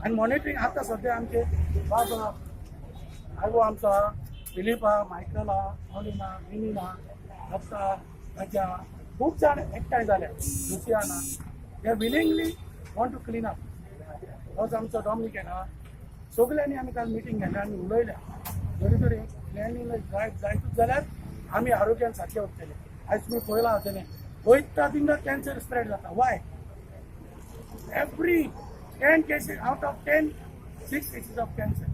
आनी मॉनिटरींग आतां सद्या आमचे बाब आगो आमचो आहा, फिलीप आहा, मायकल आहा, मॉलिन आहा, मिनीन आहा, दत्ता, गजा, खूब जाण एकठांय जाल्या. Luciana, they willingly want to clean up. होच आमचो डॉमिनिक आहा. सगल्यांनी आमी काल मिटींग घेतल्या आनी उलयल्या, जरी तरी क्लिनलीनेस जायतूच जाल्यार आमी आरोग्यान सारकें उरतले. आयज तुमी पळयलां आसतलें, वयता थिंगा कॅन्सर स्प्रेड जाता. Why? Every 10 cases, out of 10, six cases of cancer.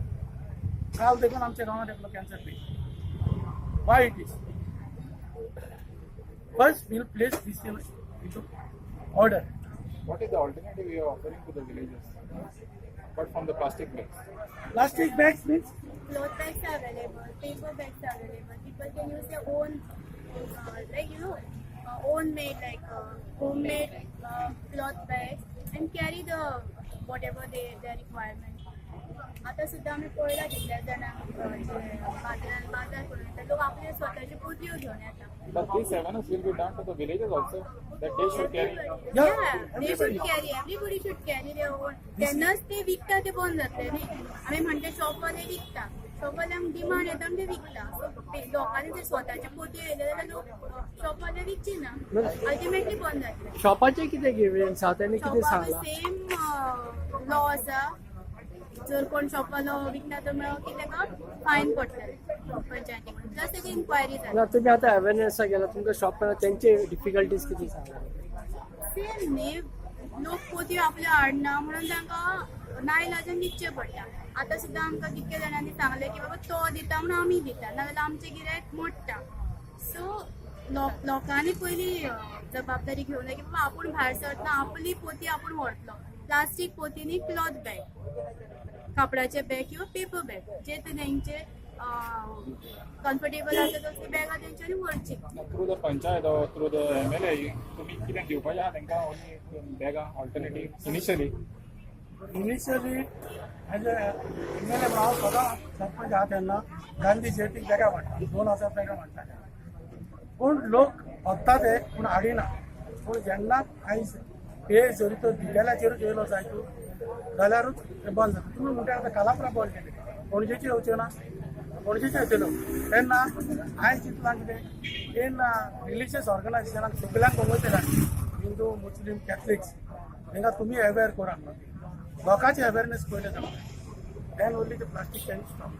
काल देखून आमच्या गांवात एकलो cancer patient. Why it is? First we'll place this into order. What is the alternative you are offering to the villagers? Apart from the plastic bags. Plastic bags means Cloth bags are available, paper bags are available. People can use their own, like own made, like homemade cloth bags and carry the whatever they their requirement. आता सुद्धा आमी पळयला कितल्या जाणांक जे बाजारान बाजार करून येता लोक, आपले स्वताच्यो पोतयो घेवन येता. But this awareness will be done to the villagers also, that they should carry. Yeah, Yeah, they should everybody. carry. Everybody should carry their own. तेन्नाच ते विकता ते बंद जातले न्ही. आमी म्हणटा शॉपवाले विकता, शॉपवाल्यांक डिमांड येता आनी ते विकता. सो लोकांनी जर स्वताचे पोतयो येयले जाल्यार लोक शॉपवाले विकची ना, अल्टिमेटली बंद जातले. शॉपाचे कितें ग्रिव्हन्स आहा, तेणी कितें शॉपाक सांगलां? सेम लॉ आसा. जर कोण शॉपवालो विकता तर म्हळ्यार की ताका फायन पडटले पंचायती कडून, प्लस तेजी इन्क्वायरी जाता. ना, तुमी आतां अवेरनेसाक गेला, तुमकां शॉप तेंचे डिफिकल्टीज कितें सांगला? सेम न्ही, लोक पोतयो आपल्यो हाडना म्हणून तांकां नाइलाजान विकचें पडटा. आतां सुद्दां आमकां कितके जाणांनी सांगलें की बाबा तो दिता म्हणून आमी दिता, नाजाल्यार आमचें गिरायक मोडटा. सो लोकांनी पयली जबाबदारी घेवंक जाय की बाबा आपूण भायर सरतना आपली पोती आपूण व्हरतलो, प्लास्टीक पोती न्ही, क्लॉथ बॅग, कापडाचे बॅग किंवा पेपर बॅग, जे ते तेंचे कम्फर्टेबल आसा तसली बॅगां तेंच्यांनी व्हरची. Through the panchayat or through the MLA, तुम्ही कितें दिवपाचें आहा तांकां only बॅगां alternative initially? Initially as a MLA हांव सदां सरपंच आहा तेन्ना गांधी जयंतीक बॅगां वांट्टा, 2000 बॅगां वांट्टा. पूण लोक वता ते, पूण हाडिना. पूण जेन्ना आयज पे जरी तो डिझेलाचेरूच येयलो जायतू जाल्यारूच ते बंद जाता. तुमी म्हणटा आतां कालापरा बंद केले, पणजेचे येवचे ना? पणजेचे येतलो तेन्ना आयज चिंतलां कितें, इन रिलिजियस ऑर्गनायझेशनाक सगल्यांक उलयतले, हिंदू, मुस्लीम, कॅथलिक्स, तांकां तुमी अवेर करा. लोकांचे अवेरनेस पयलें जावं, then only the plastic can stop.